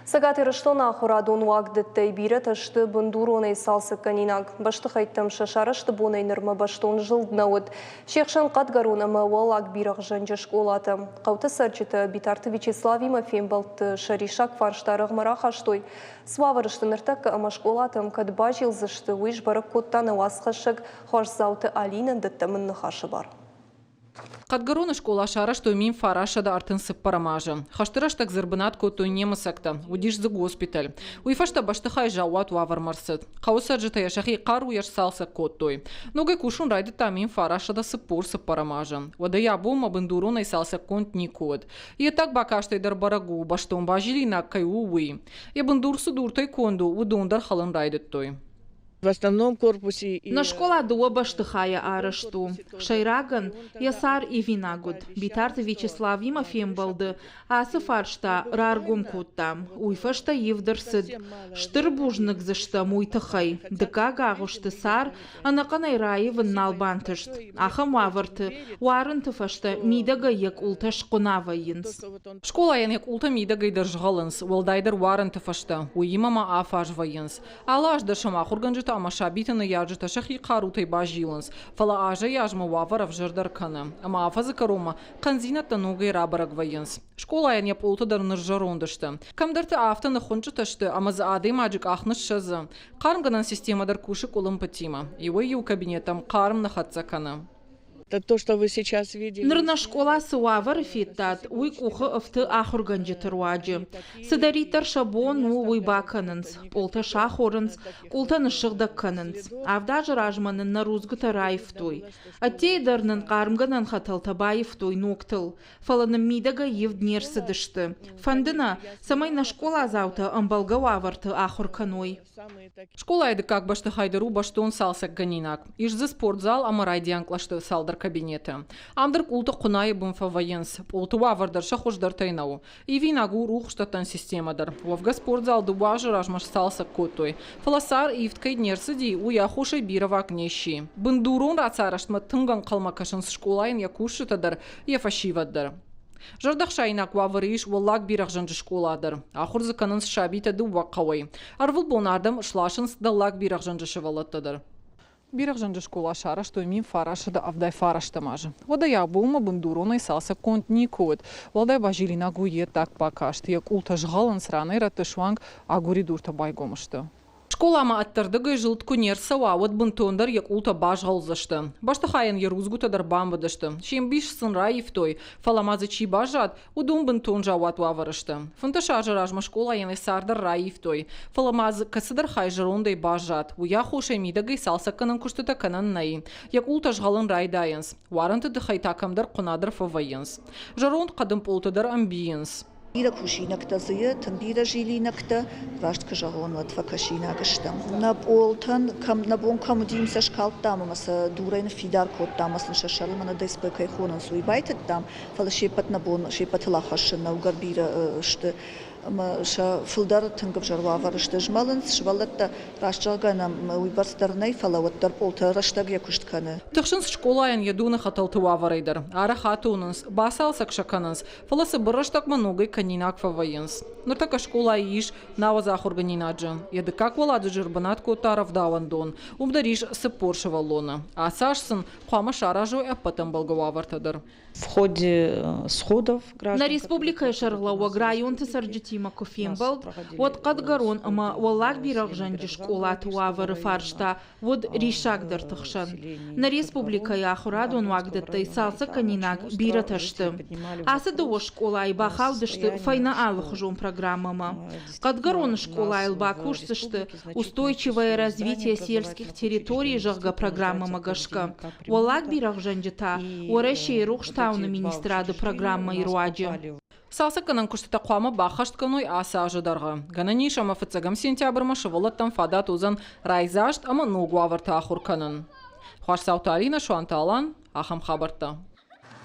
Цӕгат Ирыстоны ахуырадон уагдӕттӕй бирӕтӕ сты бындуронӕй цалцӕггӕнинаг. Бӕстыхӕйттӕм сӕ сарӕзты бонӕй нырмӕ бӕстон зылд нӕ уыд. Се хсӕн Хъӕдгӕрон ӕмӕ Уӕллаг Бирӕгъзӕнджы скъолатӕ. Хъӕуты цӕрджытӕ Битарты Вячеславимӕ фембӕлдты сӕ риссаг фарста рӕгъмӕ рахастой. Цы уавӕры сты ныртӕккӕ ӕмӕ скъолатӕм кӕд базилдзысты, уый сбӕрӕг кодта нӕ уацхӕссӕг Хуасдзауты Алинӕ. Дӕттӕм ын ныхасы бар. Хъӕдгӕроны скъола сарӕзтой 1934 азы. Хӕсты рӕстӕг дзы ӕрбынат кодтой немыцӕгтӕ, уыдис дзы госпиталь. Уый фӕстӕ бӕстыхай заууат уавӕрмӕ ӕрцыд. Хъӕуы цӕрджытӕ йӕ сӕхи хъаруйӕ сцалцӕг кодтой. Ногӕй кусын райдыдта 1944 азы. Уӕдӕй абонмӕ бындуронӕй цалцӕггонд никуы уыд. Йе ддаг бакастӕй дӕр бӕрӕг у, бӕстон базилинаг кӕй у, уый. Йӕ бындур цы дуртӕй конд у, уыдон дӕр хӕлын райдыдтой. В основном корпусе. Нӕ скъола дыууӕ бӕстыхайӕ арӕзт у. Сӕйрагӕн йӕ цар ивинаг уыд. Битарты Вячеславимӕ фембӕлды ацы фарста раргом кодтам. Уый фӕстӕ ивд ӕрцыд. Стыр бузныг дзы стӕм уый тыххӕй. Дыккаг агъуысты цар ӕнӕхъӕнӕй раивын нал бантыст. Ахӕм уавӕрты уарынты фӕстӕ мидӕгӕй йӕ къултӕ схъуына вӕййынц. Скъолайӕн йӕ къултӕ мидӕгӕй дӕр згъӕлынц, уӕлдайдӕр уарынты фӕстӕ. Уыимӕ ма афаз вӕййынц. Алы аз дӕр сӕм ахуыргӕнджытӕ ӕмӕ сабиты ныййарджытӕ сӕхи хъарутӕй базилынц, фӕлӕ азӕй-азмӕ уавӕр ӕвзӕрдӕр кӕны. Ӕмӕ афӕдзы кӕронмӕ хъӕндзинӕдтӕ ногӕй рабӕрӕг вӕййынц. Скъолайӕн йӕ пъолтӕ дӕр ныззӕронд сты. Кӕмдӕрты афтӕ ныххуынчъытӕ сты, ӕмӕ дзы адӕймаджы къах ныссӕдзы. Хъармгӕнӕн системӕ дӕр кусы къуылымпытимӕ. Иуӕй-иу кабинеттӕм хъарм нӕ хӕццӕ кӕны. То, что вы сейчас видели. Ныр нӕ скъола цы уавӕры федтат, уый къухы ӕфты ахуыргӕнджыты руаджы. Цыдӕриддӕр сӕ бон у, уый бакӕнынц. Пъолтӕ сахорынц, къултӕ ныссыгъдӕг кӕнынц. Авд азы размӕ нын нӕ рудзгуытӕ раивтой. Ӕддейы дӕр нын хъармгӕнӕн хӕтӕлтӕ баивтой ногтыл, фӕлӕ нын мидӕгӕй ивд не рцыдысты. Фӕнды нӕ, цӕмӕй нӕ скъоладзаутӕ ӕмбӕлгӕ уавӕрты ахуыр кӕной. Скъолайы дыккаг бӕстыхай дӕр у бӕстон цалцӕггӕнинаг. Ис дзы спортзал ӕмӕ райдиан кълӕсты цалдӕр кабинеты. Ам дӕр къулты хъуынайы бын фӕвӕййынц, пъолты уавӕр дӕр сӕ хуыздӕртӕй нӕу. Ивинаг у рухсдӕттӕн системӕ дӕр. Уӕвгӕ спортзал дыууӕ азы размӕ сцалцӕг кодтой. Фӕлӕ цар ивд кӕй не рцыди, уый аххосӕй бирӕваг не сси. Бындурон рацарӕзтмӕ тынг ӕнхъӕлмӕ кӕсынц скъолайӕн йӕ кусджытӕ дӕр, йӕ фӕсивӕд дӕр. Зӕрдӕхсаинаг уавӕры ис Уӕллаг Бирӕгъзӕнджы скъола дӕр. Ахуыр дзы кӕнынц сабитӕ дыууӕ хъӕуӕй. Ӕрвылбон адӕм сласынц Дӕллаг Бирӕгъзӕнджы сывӕллӕттӕ дӕр. Бирӕгъзӕнджы скъола сарӕзтой 1979 азы. Уӕдӕ йӕ абонмӕ бындуронӕй цалцӕггонд никуы уыд. Уӕлдай базилинаг у йе ддаг бакаст. Йӕ къултӕ згъӕлынц, ранӕй-рӕтты суанг агуыридуртӕ байгом сты. Скъоламӕ ӕддӕрдыгӕй зылд куы не рцӕуа, уӕд бынтондӕр йӕ къултӕ базгъӕлдзысты. Бӕстыхайӕн йӕ рудзгуытӕ дӕр бамбыдысты, се мбис сын раивтой, фӕлӕ ма дзы чи баззад, уыдон бынтон заууат уавӕры сты. 15 азы размӕ скъолайӕн йӕ цар дӕр раивтой, фӕлӕ ма дзы кӕцыдӕр хай зӕрондӕй баззад, уый аххосӕй мидӕгӕй цалцӕггӕнӕн куыстытӕ кӕнӕн нӕй. Йӕ къултӕ згъӕлын райдайынц, уарынты тыххӕй та кӕмдӕр хъуына дӕр фӕвӕййынц. Зӕронд хъӕдын пъолтӕ дӕр ӕмбийынц. Бирӕ кусинӕгтӕ дзы и, тынг бирӕ зилинӕгтӕ, раст куы зӕгъон, уӕд фӕкӕсинаг стӕм. Нӕ пъолтӕн кӕм нӕ бон кӕм уыди, уым сӕ скалдтам ӕмӕ сӕ дурӕй ныффидар кодтам ӕмӕ сын сӕ сӕрыл мӕнӕ ДСП кӕй хонынц, уый байтыдтам, фӕлӕ се ппӕт нӕ бон се ппӕтыл ахӕссын нӕу, гӕр бирӕ сты ӕмӕ сӕ фылдӕр тынг ӕвзӕр уавӕры сты. Змӕлынц сывӕллӕттӕ, раст зӕгъгӕ нӕм уыйбӕрц дӕр нӕй, фӕлӕ уӕддӕр пъолтӕ рӕстӕг йӕ куыст кӕны. Тыхсынц скъолайӕн йӕ доны хӕтӕлты уавӕрӕй дӕр. Арӕх атонынц, бацалцӕг сӕ кӕнынц, фӕлӕ цыбыр рӕстӕгмӕ ногӕй кӕнинаг фӕвӕййынц. Ныртӕккӕ скъолайы ис 90 ахуыргӕнинаджы. Йӕ дыккаг уӕладзыджы ӕрбынат кодта рӕвдауӕндон. Уым дӕр ис 40 сывӕллоны. Ацы аз сын хъуамӕ саразой ӕппӕт ӕмбӕлгӕ уавӕртӕ дӕр. В ходе сходов Нӕ республикӕйы сӕргълӕууӕг районты цӕрджытимӕ куы фембӕлд, уӕд Хъӕдгӕрон ӕмӕ Уӕллаг Бирӕгъзӕнджы скъолаты уавӕры фарста уыд риссагдӕрты хсӕн. Нӕ республикӕйы ахуырадон уагдӕттӕй цалцӕггӕнинаг бирӕтӕ сты. Ацы дыууӕ скъолайы бахаудысты фӕйнӕ алыхуызон программӕмӕ. Хъӕдгӕроны скъолайыл бакусдзысты «Устойчивое развитие сельских территорий», зӕгъгӕ, программӕмӕ гӕсгӕ. Уӕллаг Бирӕгъзӕнджы та Уӕрӕсейы рухстауыны министрады программӕйы руаджы. Цалцӕггӕнӕн куыстытӕ хъуамӕ баххӕст кӕной ацы азы дӕргъы. Гӕнӕн ис, ӕмӕ фыццӕгӕм сентябрмӕ сывӕллӕттӕн фадат уыдзӕн райдзаст ӕмӕ ног уавӕрты ахуыр кӕнын. Хуасдзауты Алинӕ, Суанты Алан, ахӕм хабӕрттӕ.